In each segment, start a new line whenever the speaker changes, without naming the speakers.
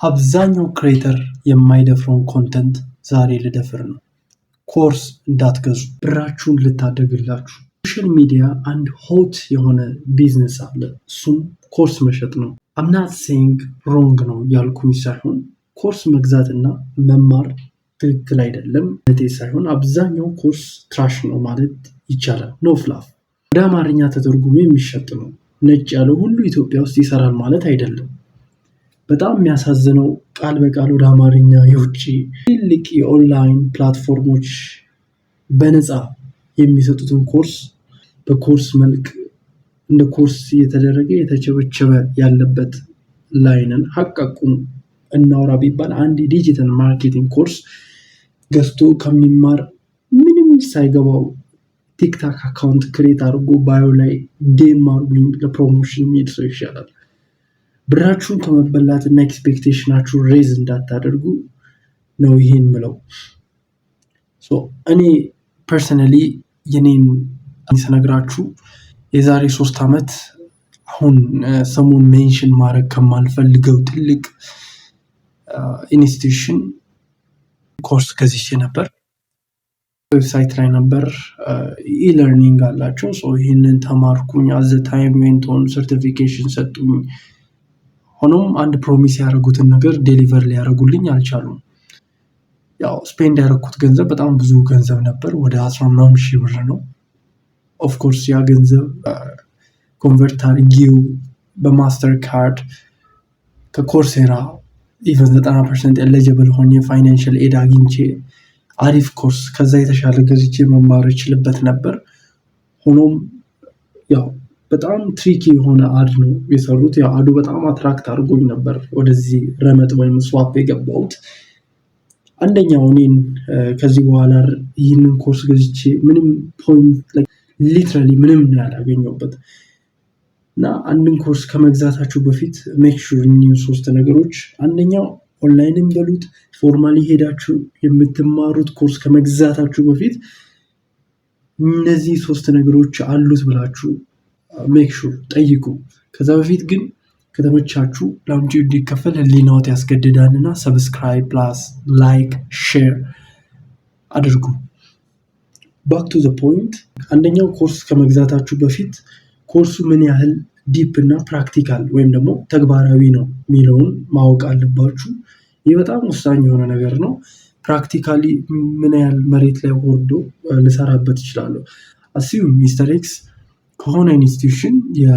አብዛኛው creator የማይደፍረውን content ዛሬ ልደፍር ነው። ኮርስ እንዳትገዙ፣ ብራችሁን ልታደግላችሁ። Social media አንድ hot የሆነ ቢዝነስ አለ። እሱም ኮርስ መሸጥ ነው። I'm not saying wrong ነው ያልኩኝ ሳይሆን ኮርስ መግዛትና መማር ትክክል አይደለም ማለቴ ሳይሆን አብዛኛው ኮርስ trash ነው ማለት ይቻላል። No fluff፣ ወደ አማርኛ ተተርጉሞ የሚሸጥ ነው። ነጭ ያለው ሁሉ ኢትዮጵያ ውስጥ ይሰራል ማለት አይደለም። በጣም የሚያሳዝነው ቃል በቃል ወደ አማርኛ የውጭ ትልቅ የ online platform ኦች በነፃ የሚሰጡትን ኮርስ በኮርስ መልክ እንደ ኮርስ እየተደረገ የተቸበቸበ ያለበት ላይ ነን። ሀቃቁን እናውራ ቢባል አንድ የ digital marketing course ገዝቶ ከሚማር ምንም ሳይገባው TikTok account create አድርጎ bio ላይ DM አድርጉኝ ለ promotion የሚል ሰው ይሻላል። ብራችሁን ከመበላትና expectation ኣችሁን raise እንዳታደርጉ ነው ይሄን ምለው። እኔ personally የኔን ስነግራችሁ የዛሬ 3 ዓመት አሁን ስሙን mention ማድረግ ከማልፈልገው ትልቅ institution course ገዝቼ ነበር። Website ላይ ነበር፣ e-learning አላቸው። ይህንን ተማርኩኝ። As the time went on certification ሰጡኝ። ሆኖም አንድ promise ያደረጉትን ነገር deliver ሊያደርጉልኝ አልቻሉም። ያው spend ያደረኩት ገንዘብ በጣም ብዙ ገንዘብ ነበር፣ ወደ 10 ምናምን ሺህ ብር ነው። Of course ያ ገንዘብ convert አድርጌው በ Mastercard ከ Coursera even 90% eligible ሆኜ financial aid አግኝቼ አሪፍ ኮርስ ከዛ የተሻለ ገዝቼ መማር እችልበት ነበር። ሆኖም ያው በጣም tricky የሆነ ad ነው የሰሩት። ያው ad ኡ በጣም attract አድርጎኝ ነበር ወደዚህ ረመጥ ወይም swap የገባሁት። አንደኛው እኔን ከዚህ በኋላ ይህንን ኮርስ ገዝቼ ምንም point፣ literally ምንም ነው ያላገኘሁበት። እና አንድን ኮርስ ከመግዛታችሁ በፊት make sure እኚህን ሶስት ነገሮች፣ አንደኛው ኦንላይንም በሉት formally ሄዳችሁ የምትማሩት ኮርስ ከመግዛታችሁ በፊት እነዚህ ሶስት ነገሮች አሉት ብላችሁ make sure ጠይቁ። ከዛ በፊት ግን ከተመቻችሁ ላምጪ እንዲከፈል ህሊናዎት ያስገድዳልና subscribe plus like share አድርጉ። Back to the point፣ አንደኛው ኮርስ ከመግዛታችሁ በፊት ኮርሱ ምን ያህል deep እና practical ወይም ደግሞ ተግባራዊ ነው የሚለውን ማወቅ አለባችሁ። ይህ በጣም ወሳኝ የሆነ ነገር ነው። Practically ምን ያህል መሬት ላይ ወርዶ ልሰራበት እችላለሁ? Assume Mister X ከሆነ institution የ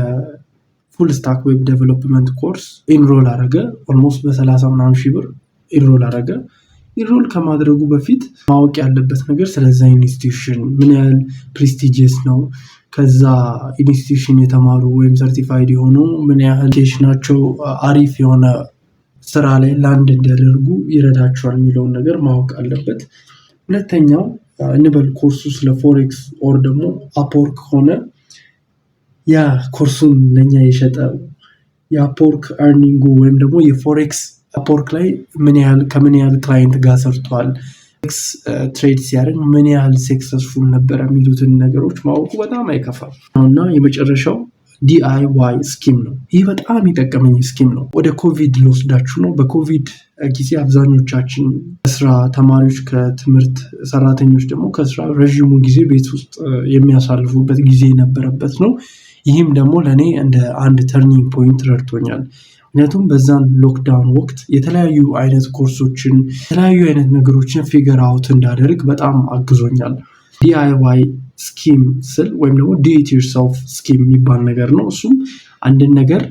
full stack web development course enroll አረገ። Almost በ30 ምናምን ሺህ ብር enroll አረገ። Enroll ከማድረጉ በፊት ማወቅ ያለበት ነገር ስለዛ institution ምን ያህል prestigious ነው፣ ከዛ institution የተማሩ ወይም certified የሆኑ ምን ያህል ናቸው፣ አሪፍ የሆነ ስራ ላይ land እንዲያደርጉ ይረዳቸዋል የሚለውን ነገር ማወቅ አለበት። ሁለተኛው እንበል ኮርሱ ስለ forex or ደግሞ Upwork ከሆነ ያ ኮርሱን ለኛ የሸጠው የ Upwork earning ኡ ወይም ደግሞ የ forex Upwork ላይ ምን ያህል ከምን ያህል client ጋር ሰርቷል፣ trade ሲያደርግ ምን ያህል successful ነበረ የሚሉትን ነገሮች ማወቁ በጣም አይከፋም። እና የመጨረሻው DIY scheme ነው። ይህ በጣም የጠቀመኝ scheme ነው። ወደ ኮቪድ ልወስዳችሁ ነው። በኮቪድ ጊዜ አብዛኞቻችን ከስራ፣ ተማሪዎች ከትምህርት፣ ሰራተኞች ደግሞ ከስራ ረዥሙን ጊዜ ቤት ውስጥ የሚያሳልፉበት ጊዜ የነበረበት ነው። ይህም ደግሞ ለእኔ እንደ አንድ turning point ረድቶኛል። ምክንያቱም በዛን lockdown ወቅት የተለያዩ አይነት ኮርሶችን፣ የተለያዩ አይነት ነገሮችን figure out እንዳደርግ በጣም አግዞኛል። DIY scheme ስል ወይም ደግሞ do it yourself scheme የሚባል ነገር ነው። እሱም አንድን ነገር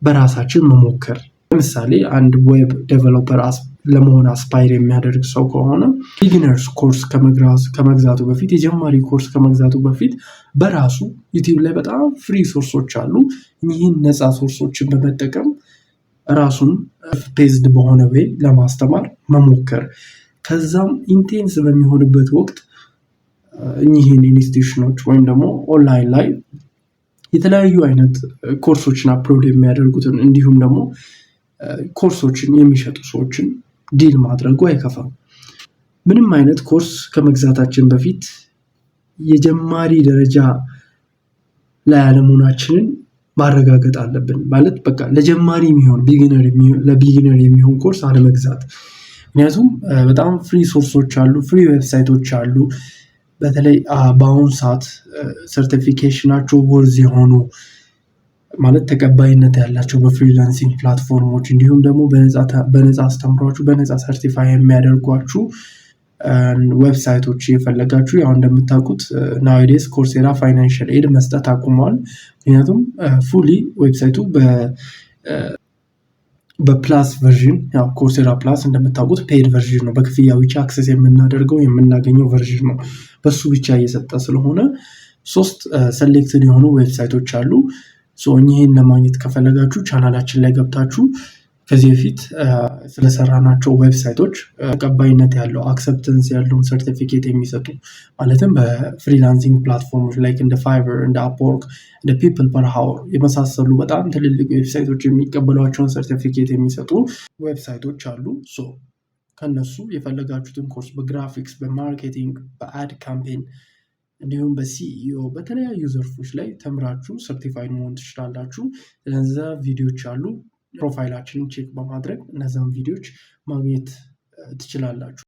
በራሳችን መሞከር። ለምሳሌ አንድ web developer ለመሆን aspire የሚያደርግ ሰው ከሆነ beginners course ከመግዛቱ በፊት፣ የጀማሪ ኮርስ ከመግዛቱ በፊት በራሱ YouTube ላይ በጣም free source ኦች አሉ። ይህን ነፃ source ኦችን በመጠቀም ራሱን paced በሆነ way ለማስተማር መሞከር፣ ከዛም intense በሚሆንበት ወቅት እኚህን institution ኦች ወይም ደግሞ ኦንላይን ላይ የተለያዩ አይነት ኮርሶችን upload የሚያደርጉትን እንዲሁም ደግሞ ኮርሶችን የሚሸጡ ሰዎችን deal ማድረጉ አይከፋም። ምንም አይነት ኮርስ ከመግዛታችን በፊት የጀማሪ ደረጃ ላይ አለመሆናችንን ማረጋገጥ አለብን። ማለት በቃ ለጀማሪ የሚሆን ለ beginner የሚሆን ኮርስ አለመግዛት። ምክንያቱም በጣም free source ኦች አሉ፣ free website ኦች አሉ። በተለይ በአሁኑ ሰዓት certification ኣቸው worth የሆኑ፣ ማለት ተቀባይነት ያላቸው በ freelancing platform ኦች፣ እንዲሁም ደግሞ በነፃ አስተምሯችሁ በነፃ certify የሚያደርጓችሁ website ኦች እየፈለጋችሁ፣ ያው እንደምታውቁት nowadays Coursera financial aid መስጠት አቁመዋል። ምክንያቱም fully website ኡ በ plus version፣ ያው Coursera Plus እንደምታውቁት paid version ነው፣ በክፍያ ብቻ access የምናደርገው የምናገኘው version ነው። በሱ ብቻ እየሰጠ ስለሆነ ሶስት selected የሆኑ website ኦች አሉ። እኚህን ለማግኘት ከፈለጋችሁ ቻናላችን ላይ ገብታችሁ ከዚህ በፊት ስለሰራናቸው website ኦች፣ ተቀባይነት ያለው፣ acceptance ያለውን ሰርቲፊኬት የሚሰጡ፣ ማለትም በ freelancing platform ኦች like እንደ Fiverr፣ እንደ Upwork፣ እንደ People Per Hour የመሳሰሉ በጣም ትልልቅ website ኦች የሚቀበሏቸውን ሰርቲፊኬት የሚሰጡ website ኦች አሉ። So ከነሱ የፈለጋችሁትን ኮርስ በ graphics፣ በ marketing፣ በ ad campaign እንዲሁም በ SEO በተለያዩ ዘርፎች ላይ ተምራችሁ certified መሆን ትችላላችሁ። ስለዛ ቪዲዮዎች አሉ። Profile ኣችንን check በማድረግ እነዛን ቪዲዮዎች ማግኘት ትችላላችሁ።